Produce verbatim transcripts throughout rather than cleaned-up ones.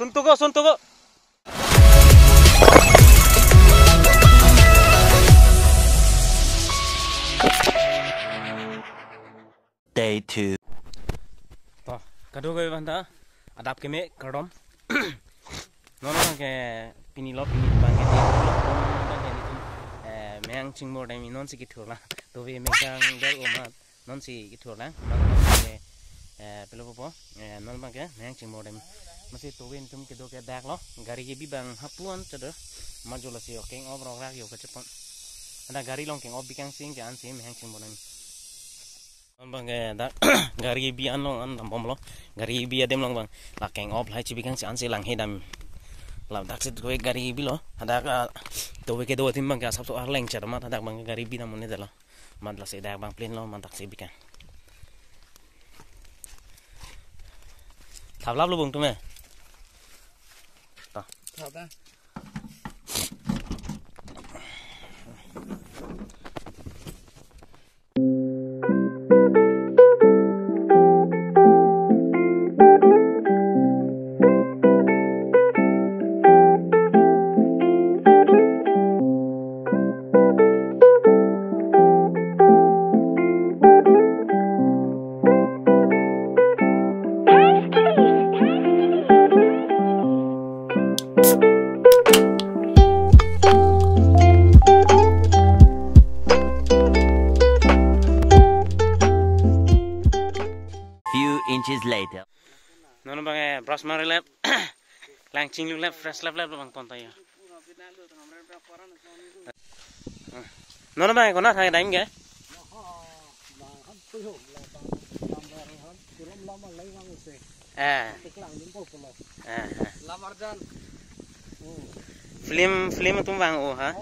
Suntuko, suntuko. Day two. To, kadokave aphanta adap keme kardom. Non abangke pini lo, pini abangke, non abangke nelitum, eh, mehang chingbor dam, nonsi kethurlang. Tobe mehang der oma, nonsi kethurlang. Mane abangke, eh, pilo po, eh, non abangke mehang chingbor dam. Masi tobe nelitum kedo ke dak lo, gari kebi abang hapu-an chedor. Majo lasi keng-op rokrak yo kachepon. Ada gari along keng-op bikang sing ke ansi mehang chingbor dam. Non abangke dak gari kebi along an dambomlo. Gari kebi adim along abang la keng-op lahai chibikang si ansi langhe dam. Ladak si tobe gari kebi lo. Hadak, ah, tobe kedo adim abangke asapso arleng char amat hadak abangke gari kebi dam un-edetlo. Amat lasi dak abang plain lo, amat dak si bikang. Thaplaplo bung tume. To. Thap ta. Few inches later. Non abangke brush marle, lang chinglule, fresh leplep abang ponta ya. Non abangke konat hang dam ke? Eh. Eh, eh. Film, film atum vang-o ha?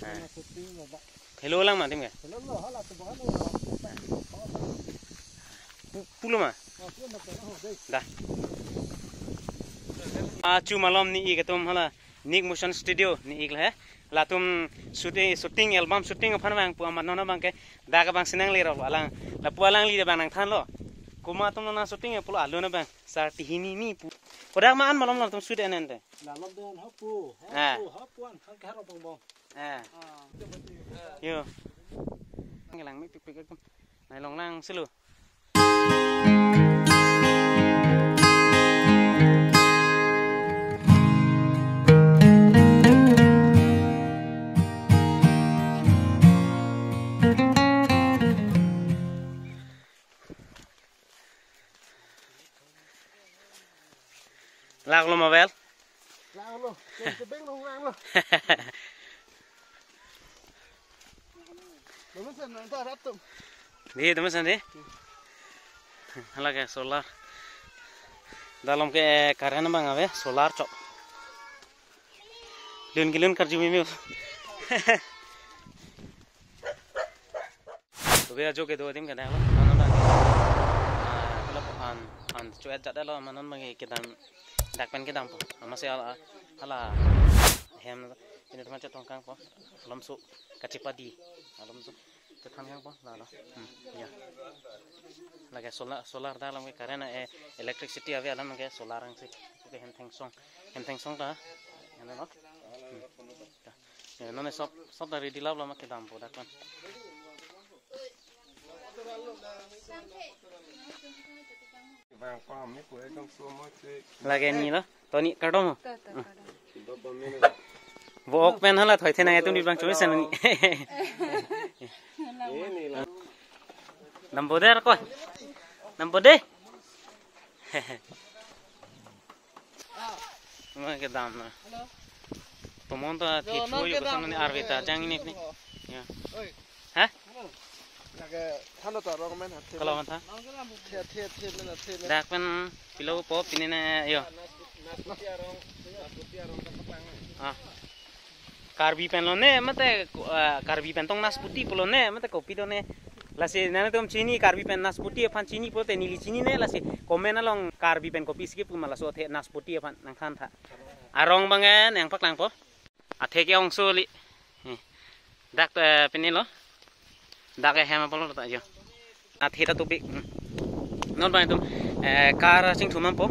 Eh. Hello lang ma adim ke? Pu-, pulo ma? Da. Achu malom ne-ik atum hala Nick Motion Studio ne-ik la he. Latum shooting, shooting, album shooting aphan vangpo amat non abangke dak abang si nanglerok alang. Lapu alangli abang nangthanlo. Komat atum non shooting pulo, alun abang. Sar tihini ni pu. Kodak ma an malom latum shoot en-en te. Lalom don hapu, ah, hapu, hapu an, hang kehar bong bong. Ah. Ah. Yo. Ngelang mepikpik atum. Nai longlang silo. Laklo mobile. Laklo. Kebeng long lang lo. Dum-e sen nang ta rap tum. Di, dum-e sen di. Hala ke solar. Dalom ke, eh, current abang ave, solar chok. Lun kelun karju mimi. Tobe ajo kedo adim kedang lo, manon abang. Ah, lo an, an chuet jat lo, manon abang kedam, dak pen kedampo. Amatsi hala, hala hem, ini teman chetong kangpo. Lomso kachepadi. Lomso chethan kangpo, la lo. Hmm, ya. Lake solar, solar dak alam ke current, eh, electricity ave alam ke solar angsi. Oke, hem thengsong. Hem thengsong ta. Ano lo? Hmm. Ta. Eh, non ne sob, sob ta ready lap lo ma kedampo dak pen. Lake ni lo. Toni kardom ho. Ta, ta, kardom. Bo ok pen hala thoi the nang etum di bang choi sen ni. Dampo der ko. Dampo de. Ma kedam na. Tomon ta thik non thoi yo kedam. Koson ni arve ta jang ini ni. Ya. Oi. Ha? Lake thalo ta rong men ha the. Kalau mantha. The, the, the, men ha the, men. Dak pen pilo po pini ne yo. Ah. Karbi pen lo ne mate, ah, Karbi pen tong nasputi pulo ne mate kopi do ne. Lasi nangtum chini Karbi pen nasputi aphan chini pulote neli chini ne, lasi comment along Karbi pen kopi si kipu ma laso athe nasputi aphan nangthan tha. Arong abang en nangpaklangpo. Athe ke ongso li. Eh. Dak, eh, pini lo. Dak ke hem apot lo ta jo. Athe ta tupik. Hmm. Non abang etum, eh, car chingthum ampo.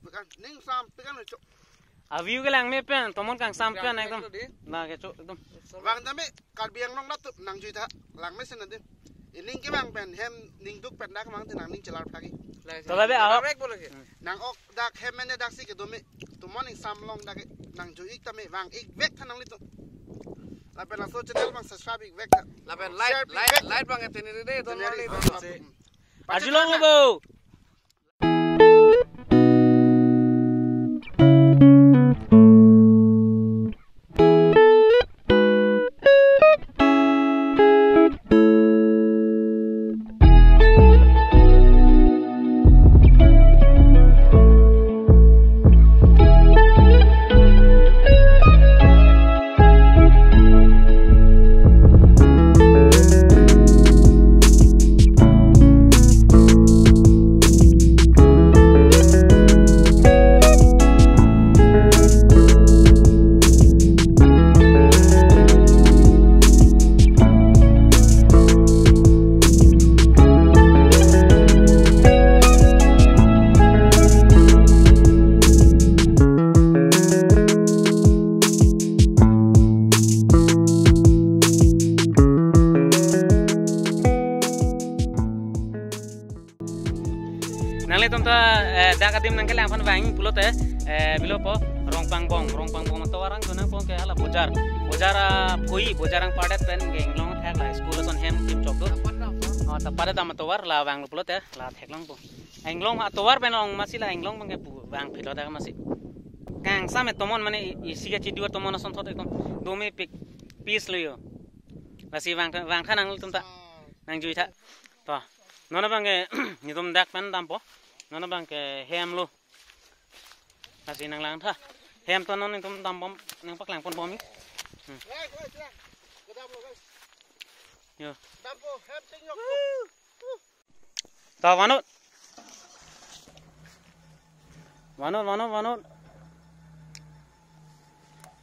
Pekan, ning sam, pekan lo, chok. A view ke langme pen, tomon kangsam pen, ekdom. Na ke chok, ekdom. Vang tame, Karbi Anglong rat tu, nang jui tha, langme sen nanti. Ining kevang pen, hem ning duk pen dak mang te nangning chelar phagi. To labe, ah. Rek bolo ke. Nang ok dak hem mene dak si kedo me, tomon ning sam long dak ke, nang jui ik tame, vang ik vek tha nanglitum. Lapen laso channel bang subscribe ik vek tha. Lapen like, share ik like, vek tha. Like bang teniri de, don Teniri, mali. Don mali. Arjulong lo bo. Nanglitum ta, eh, dak adim nangkelang aphan vang pulote, eh, bilo po Rongpangbong, Rongpangbong atovar nangjo nangpo ke hala bojar. Bojar, ah, phui, bojar angpardet pen ke inglong thak la school ason hem chipchop do. Oh, ta pardet dam atovar la vanglo pulote, la theklongpo. Inglong atovar pen long masi la inglong abang ke pu vang philo dak masi. Kangsam e tomon mane i-, isi kachidi atomon asonthot ekdom. Dome pik peace lo yo. Lasi vang, vang tha nanglitum ta. Nang jui tha. To. Non abang ke, netum dak pen dampo. Non abang ke hem lo. Lasi nanglang tha. Hem to non itum dambom, nangpaklang ponbom. Hmm. Yo. Ta vanut. Vanut, vanut, vanut.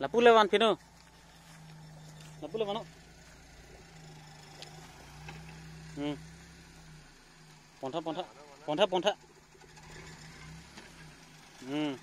Lapu le van pinu. Lapu le vanut. Hmm. Pontha, pontha. Pontha, pontha. Hmm.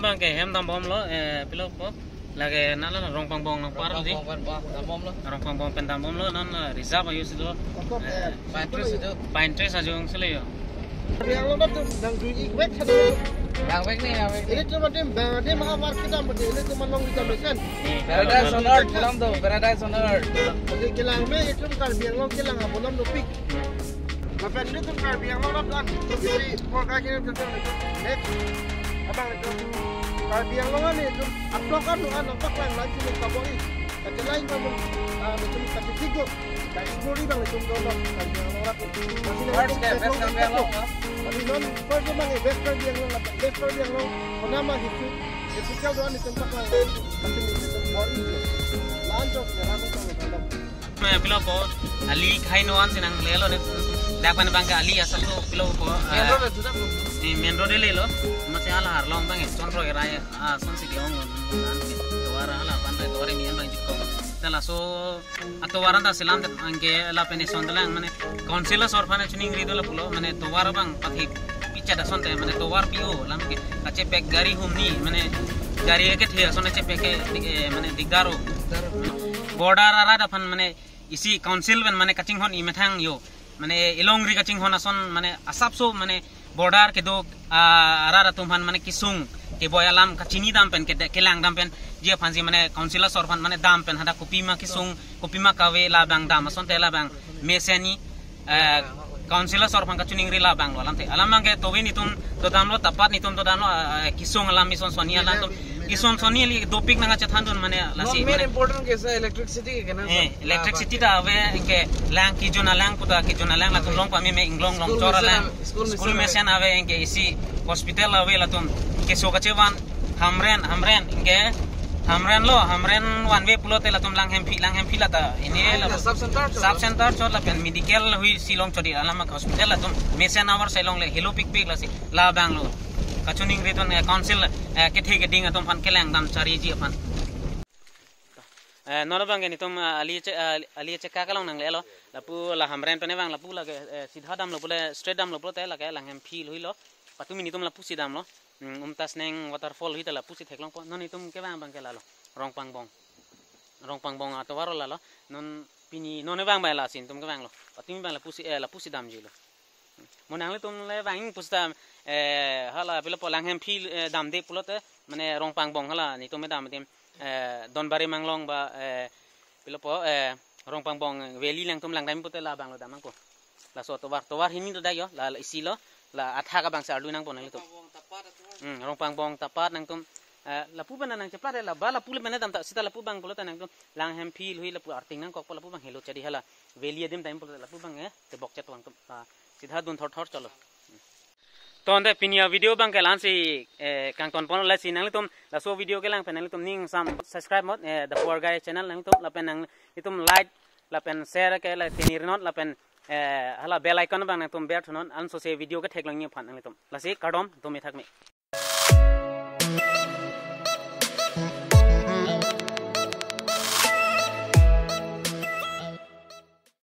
Abang ke hem dambomlo, eh, pilo po. Lake nala Rongpangbong nangpar di. Rongpangbong, Rongpangbong, dambomlo. Rongpangbong pen dambomlo, non, eh, reserve a-use do. Eh, Pine trees ajo. Pine trees ajo ong sele yo. Yang lo tu, nang dui ik wek satu. Yang wek ni, yang wek ni. Ilitum adim, bang adim ha market am, ilitum along kita mesen. Paradise on earth, pulang tu, paradise on earth. Jadi kelang me, ilitum Karbi Anglong kelang abolam dopik. Lapen ilitum Karbi Anglong rat an, ilitum isi Morga kini ilitum next. Abang ilitum Karbi Anglong an ilitum atok an an paklang lang sini kaboi. Kachelai kamu, ah, ilitum kachelai go. Ka explore abang ilitum dono Karbi Anglong rat. Masih first ke West Karbi Anglong, no? Tapi non first abang West Karbi Anglong, West Karbi Anglong. Kona ma hisu, hisu kau doan ilitum paklang. Masih ilitum bor itu. Lanjut ya, langsung kalau kalau. Eh, pilo po, ali khai no an sinang lelo ne. Dak pen abang ke ali asap lo pilo po, eh, main road itu dak po. Eh, main road lelo. Masih ala arlong abang, eh, chonro erai, ah, son si keong lo, nan ke tovar ala pan re tovar mi abang jikko. Te laso atovar anta selam te abang ke lapen ison telang mane council asor aphan choningri do lapulo mane tovar abang pathik picha da son te mane tovar pio lam ke kachepek gari humni mane gari ke the ason chepek ke dik-, eh, mane dikdar o. Border arat aphan mane isi council pen mane kachinghon imethang yo. Mane elongri kachinghon ason mane asapso mane border kedo, ah, arat atum aphan mane kesung keboi alam kachini dam pen kede-, kelang dam pen ji aphan si mane council asor aphan mane dam pen hadak kopima kesung kopima kave labang dam ason te labang mesen ni, eh, council asor aphan kachoningri labang lo alam te. Alam abang ke tovi netum dodamlo tapat netum dodamlo, eh, kesung alam ison soni alam atum. Ison soni ili dopik nangkachethan dun mane lasi non main mane important ke sa electricity ke na, eh, sa electricity ta ave ke lang kejun alang puta kejun alang latum long pame me inglong long school chor mesen alang ave, school mesen ave. School mesen ave ke isi hospital ave latum keso kachevan Hamren, Hamren ke Hamren lo, Hamren one way pulote latum Langhemphi, Langhemphi lata ini ah, la sub center chot. Sub center chot lapen medical hui si long chot di alam hospital latum mesen avar sai longle helopikpik lasi labang lo. Kachoningri tun, eh, council, eh, kethe keding atum aphan kelang dam chariji aphan. Eh, non abang ke netum, eh, ali che, eh, ali cheka kalong nanglelo. Lapu la Hamren pen abang lapu lake, eh, sidha damlo pule straight damlo pulote lake Langhemphi hui lo. Patumi netum lapusi damlo. Hmm, Umtasneng waterfall hui ta lapusi theklongpo. Non netum kevang abang ke lalo. Rongpangbong. Rongpangbong atovar lalo. Non pini non abang abang lasi netum kevanglo. Patumi abang lapusi, eh, lapusi damjilo. Mo nanglitum le vang pusi ta, eh, hala pilo po Langhemphi, eh, damde pulote mane Rongpangbong hala netum dam adim, eh, Donbari Manglong ba, eh, pilo po, eh, Rongpangbong valley alangtum lang dam pulote labang lo dam nangpo. Laso tovar, tovar hini do dak yo, la, la isi lo, la athak abang si arlu nangpo nanglitum. Hmm, Rongpangbong tapat nangtum, eh, lapu pen nangchepla de la ba lapu le pen dam ta sita lapu abang pulote nangtum Langhemphi hui lapu arting nangkokpo lapu abang helo chadi hala valley adim dam pulote lapu abang, eh, tebok chet vangtum, ah, sidha dun thorthor cholo. Tonte pini avideo abang ke la-ansi eh, kangton pon, lasi nanglitum laso video kelang pen nanglitum ning sam subscribe mot eh, The Poor Guy channel, nanglitum lapen nanglitum like lapen share ke la teni rinot lapen eh, hala bell icon abang nangtum ber thunon, ansose video ketheklong ni aphan nanglitum. Lasi kardom, tumi thakmi.